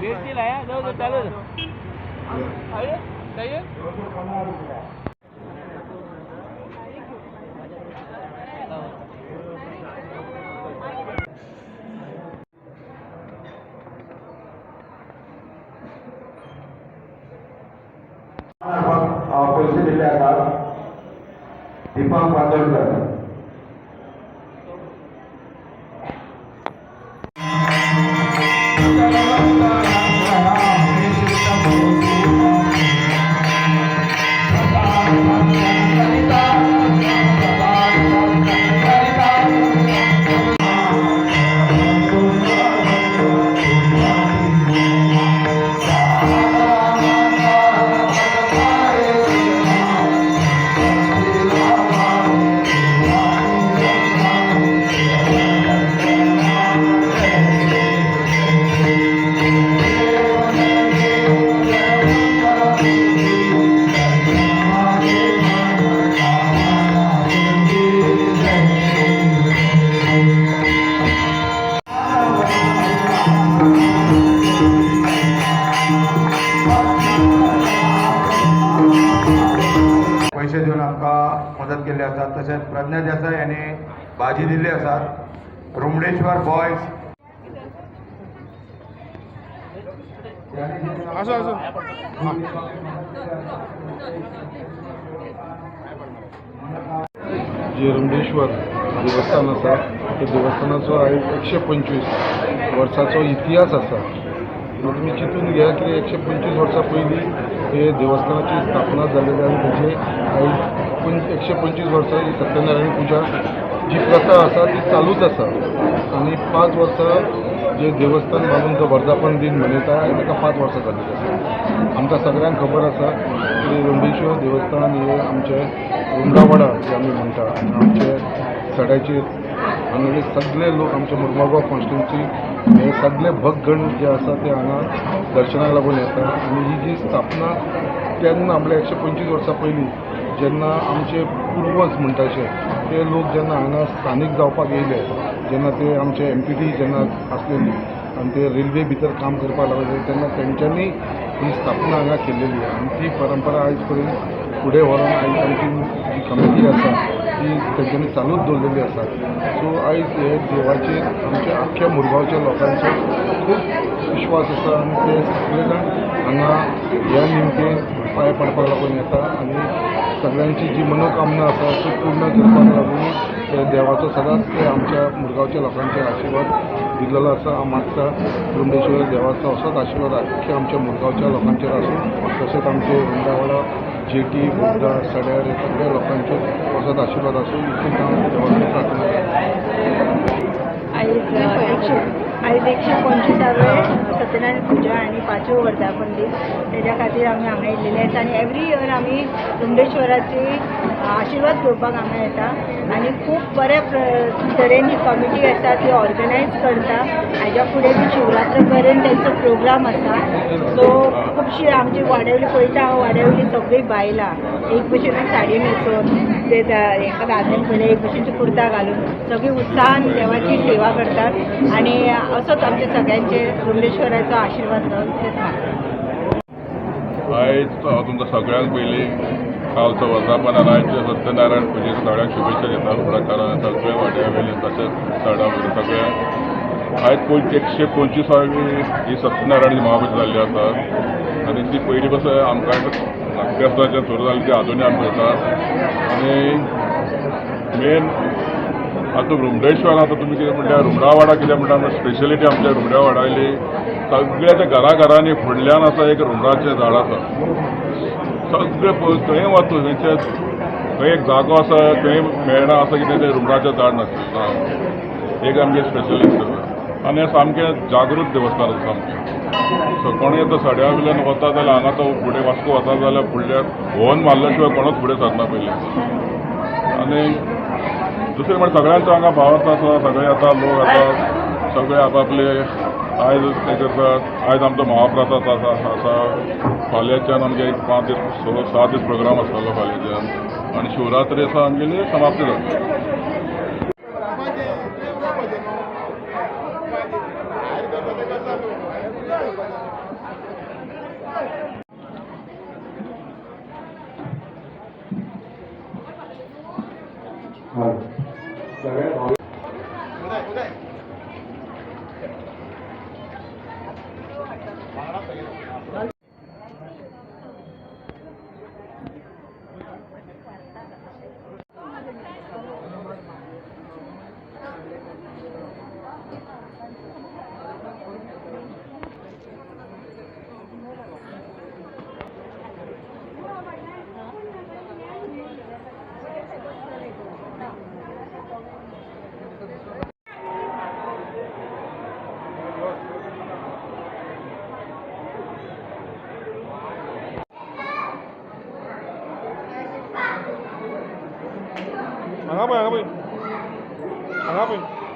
मिर्ची लाया, जाऊ चालू. अरे चाहिए. पैसे दिल्ले आसात दीपक बांदोडकर. पैसे दिवन आमकां मदत केल्ली आसा. तशेंच प्रज्ञा देसाय यांनी भाजी दिल्ली आसात. रुमडेश्वर बॉयज. असो असो. जे रुमडेश्वर देवस्थान आसा, त्या देवस्थानाचो आयज 125 वर्साचो इतिहास आसा. म्हणून तुमी चिंतून घेया की 125 वर्सां पयलीं हे देवस्थानाची स्थापना जाल्ली आनी ताजे आयज 125 वर्सां ही सत्यनारायण पुजा जी प्रथा आसा ती चालूच आसा. आनी 5 वर्सां जे देवस्थान बांदून जो वर्धापन दिन मनयता, ताका 5 वर्सां जाल्लीं आसा. आमकां सगळ्यांक खबर आसा की रुमडेश्वर देवस्थान हे आमचें रुमडावाडा जे आमी म्हणटा, आमचे सड्याचेर हांगाचे सगळे लोक, आमचे मुरमागांव कॉन्स्टिट्युन्सी हे सगळे भक्तगण जे आसा ते हांगा दर्शनाक लागून येता. आनी ही जी स्थापना तेन्ना म्हळ्यार 125 वर्सां पयलीं जेन्ना आमचे पुर्वज म्हणटा अशे ते लोक जेन्ना हांगा स्थानीक जावपाक येयले, जेन्ना ते आमचे एमपीटी जेन्ना आसलेली आनी ते रेल्वे भितर काम करपाक लागले, तेन्ना तेंच्यांनी ही स्थापना हांगा केल्लेली. आनी ती परंपरा आयज पर्यंत फुडें व्हरोन आयज आमची जी कमिटी आसा ती तेंच्यांनी चालूच दवरलेली आसा. सो आयज हे देवाचेर आमच्या आख्ख्या मुरगांवच्या लोकांचो खूब विश्वास आसा आनी ते सगळे जाण हांगा ह्या निमतीन पांय पडपाक लागून येता आनी सगळ्यांची जी मनोकामना आसा ती पूर्ण करपाक लागून ते देवाचो सदांच ते आमच्या मुरगांवच्या लोकांचेर आशिर्वाद दिल्लेलो आसा. हांव मागता, रुमडेश्वर देवाचो असोच आशिर्वाद आख्ख्या आमच्या मुरगांवच्या लोकांचेर आसूं, तशेंच आमचे रुमडावाडा, जेटी, बोगदा, सड्यार हे सगळ्या लोकांचेर असोच आशिर्वाद आसूं, इतलीच हांव देवा कडेन प्रार्थना करता. आयज 125वे सत्यनारायण पुजा आनी पांचवो वर्धापन दीस, तेज्या खातीर आमी हांगा येयल्लेले आसा. आनी एवरी इयर आमी रुमडेश्वराची आशिर्वाद घेवपाक हांगा येता आनी खूब बऱ्या तरेन ही कमिटी आसा ती ऑर्गनायज करता. हाज्या फुडें बी शिवरात्र पर्यंत तेंचो प्रोग्राम आसा. सो खुबशी आमची वाड्यावयली पळयता हांव, वाड्यावयली सगळीं बायलां एक भशेन साडी न्हेसून, ते एका दादल्यान पळयल्यार एक भशेनची कुर्ता घालून सगळीं उत्साहान देवाची सेवा करतात. आनी असोच आमच्या सगळ्यांचेर रुमडेश्वराचो आशिर्वाद जावन तेच मागता. आयज हांव तुमकां सगळ्यांक पयलीं कालचो वर्धापन आनी आयच्या सत्यनारायण पुजेक सगळ्यांक शुभेच्छा दिता. रुमडाकारांक, सगळ्या वाड्या वयले, तशेंच सडा वयले सगळ्यांक. आयज 125वी ही सत्यनारायण महापुजा जाल्ली आसा आनी ती पयलीं पासून आमकां धाकटे आसतना सुरू जाली, ती आजुनूय आमी करता. आनी मेन आतां रुमडेश्वर, आतां तुमी कितें म्हणल्यार रुमडावाडा कितें म्हणटा, स्पेशलिटी आमच्या रुमडावाडावयली सगळ्याच्या घराघरांनी फुडल्यान आसा एक रुमडाचें झाड आसा. सगळे खंय वता, खंयचे खंय एक जागो आसा खंय मेळना आसा कितें तें रुमडाचें झाड नासता. एक आमगे स्पेशलिस्ट आसा आनी हें सामकें जागृत देवस्थान आसा सामकें. सो कोणूय आतां सड्या वयल्यान वता जाल्यार, हांगा तो फुडें वास्को वता जाल्यार फुडल्या होर्न मारल्या शिवाय कोणूच फुडें सरना पयलीं. आनी दुसरें म्हणल्यार सगळ्यांचो हांगा भावार्थ आसा. सगळे आतां लोक आतां सगळे आपापले आयज ते करतात. आयज आमचो महाप्रसाद आसा. फाल्यांच्यान आमगे एक 5 दीस, 6 7 दीस प्रोग्राम आसतलो फाल्यांच्यान. आनी शिवरात्री दिसा आमगेली समाप्ती जाता. सगळे भाव हांगा पळय, हांगा पळय, हांगा पळय.